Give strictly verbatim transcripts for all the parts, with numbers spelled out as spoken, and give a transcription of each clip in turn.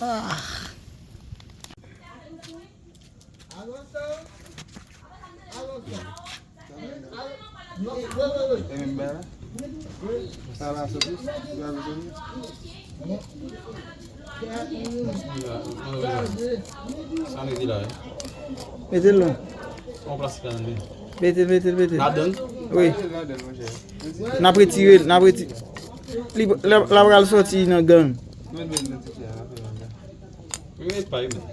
Ah. Sa la soti? Sa la soti? Sa nou di la, wi. Mete l non. Yon plastik la nan men. Mete l, mete l, mete l. Ladann? Wi. Mete l ladann, monchè. N ap retire l, n ap reti-, li, la, la pral soti nan gang. Mete l nan ti fè a, nan fè gang la. Mwen pa renmen.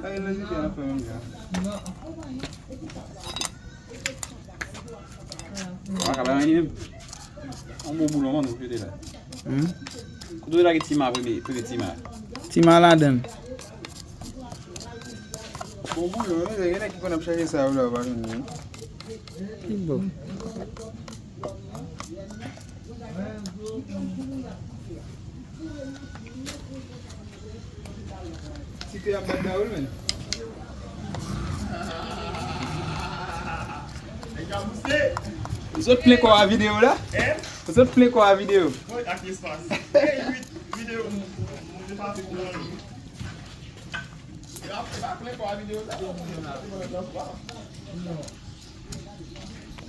Ay, nan ti fè a, nan fè gang la. Wa ka bay anyen menm. On bon boulon, man, nou jete la. Hmm? Kote w lage tima, premye, premye tima? Tima ladann. Bon boulon, wi, gen nèg ki konn ap chache sa yo la, w pa jwenn li. Ki bon? Ti kè ap bat dawòl, menn. Ou sot plen kò a videyo la? Ou sot plen kò a videyo.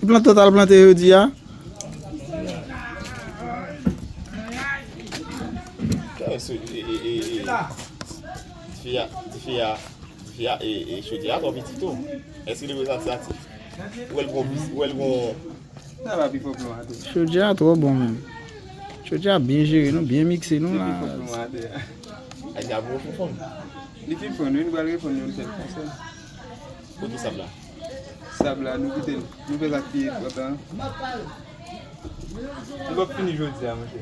Ki plant total plante jodi a? Tifi a, tifi a, tifi a, e, e chodyè a twò piti tou. Èske li resanti sa ti? Ou wè l gon vis, ou wè l gon. Sa va pi fò plen atè. Chodyè a twò bon menm. Chodyè a byen jere nou, byen mikse nou la. Li pi fò plen atè. Ay, sa gwo fou fanm. Li fin fonn, wi, nou pral refonn li, nou fè l fonn sèl. Kote sab la? Sab la, nou kite l. Nou fè sa k pi enpòtan. Nou p ap fini jodi a, monchè.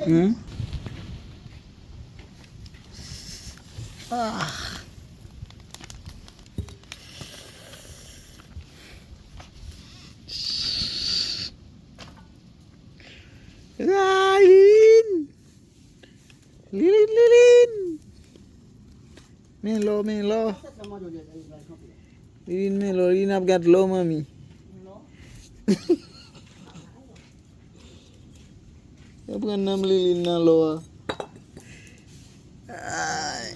Hmm? Ah. Lilin! Lilin, Lilin! Men lò, men lò. Lilin, men lò, Lilin ap gad lò, manmi. Yo pran nanm Lilin nan lò a. Ay.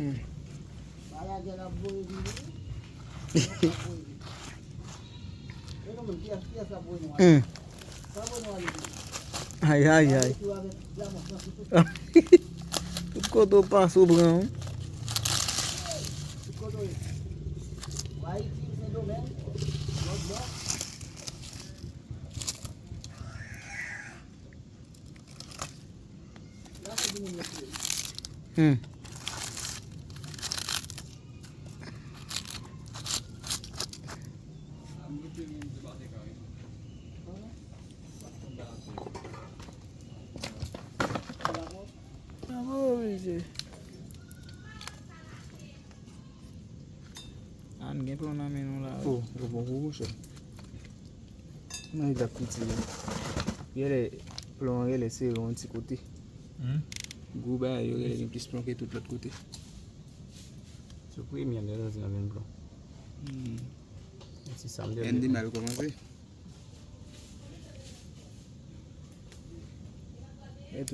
Hmm. Hmm. Ay, ay, ay. Tout kote w pase, w pran, wi. Hmm. Bravo, mesye. Ann gen plan nan men nou la, wi. Oh, yo bon kou, monchè. Nan nèg la ap kouti yo. Genlè, plan an genlè sere yon ti kote. Hmm? Gwo bagay yo genlè gen plis plan ke tout lòt kote. Se premye m te santi nan menm plan. Hmm. Se sa m te vle. N D mal kòmanse. E tout